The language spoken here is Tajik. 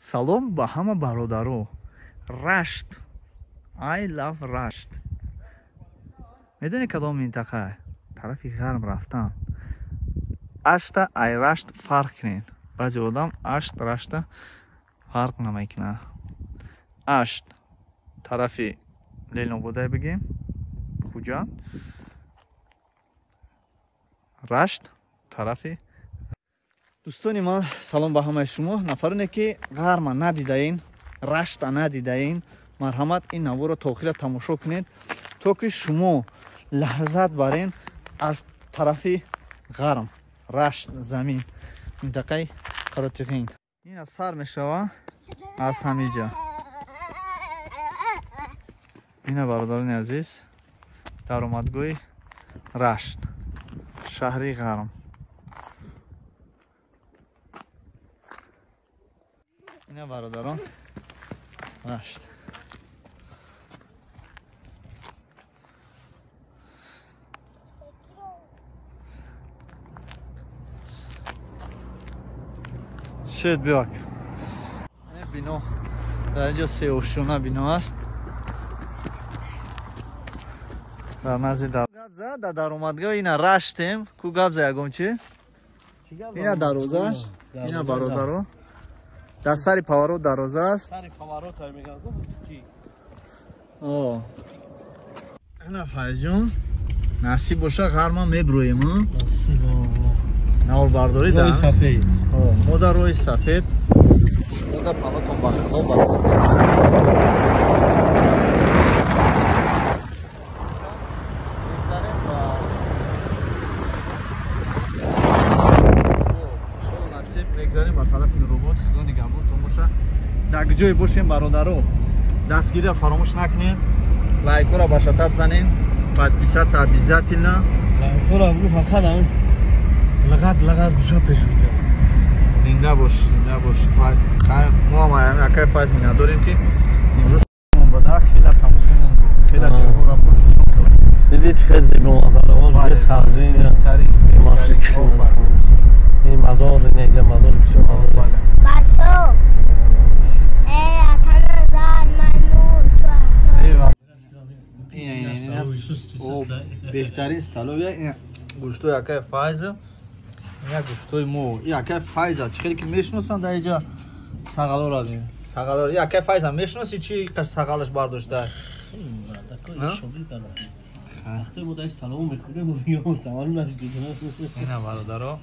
Салом ба ҳама бародаро. Рашт. I love Рашт. Медонӣ кадом минтақа? Тарафи ғарб рафтан. Ашта ай Рашт фарқ кунед. Баъзе одам Ашт Рашта фарқ намекунад. Ашт тарафи Ленободай бигем, Хуҷанд. Рашт тарафи. Дӯстони ман, салом ба ҳамаи шумо. Нафароне ки ғарма надидаин, Рашта надидаин, марҳамат ин наворро то охира тамошо кунед, то ки шумо лаззат барен аз тарафи ғарм, Рашт замин, минтақаи Қаротиғин. Ин аз сар мешава аз ҳамиҷа. Ина бародарони азиз, даромадгоҳи Рашт, шаҳри ғарм. Ина бародарон, Рашт. Шед биёк. Бино дар инҷо сеошёна бино аст. Дар назди гапза дар даромадгоҳ ина Раштем. Ку гапза ягон чи? Ина дарвозааш, ина бародаро. Дар сари поворот дарвоза аст. Сари поворот ай меган ки. О. Ина Файзҷон, насиб боша ғарма меброем, а? Насиб Аллоҳ. Наворбардорӣ дар роҳи сафед. О, мо дар роҳи сафед. Шумо дар панотон ба Худо бародар. Мегзарем ба тарафи Нуробод. Худо нигаҳбонтон боша. Дар ҷое бошем бародаро, дастгириро фаромӯш накунед, лайкҳоро ба шатаб занем, подписаться обязательно. Лайкҳоро фақат лағат лағат буша пеш видео. Зинда бош, зинда бош Файз. Мо ҳам акай Файз миннатдорем ки имрӯз бада хела тамошо хела ҷойҳоро пур нишон дод. Диди чӣ хел зебо манзараҳо, сабзӣ, ин мазор, инҷа мазор бисёр мазор. Басо. Э, атана зан манур ту асо. Ин беҳтарин столовая, ин гӯштои акай Файза, як гӯштои мо, ин акай Файза чӣ хеле ки мешиносанд дар инҷа сағалоро бин. Сағалоро, ин акай Файза мешиноси чӣ сағалаш бардошта? Вақте мо дар салом мекунем, мо мегӯем тамом нашуд. Ина бародаро,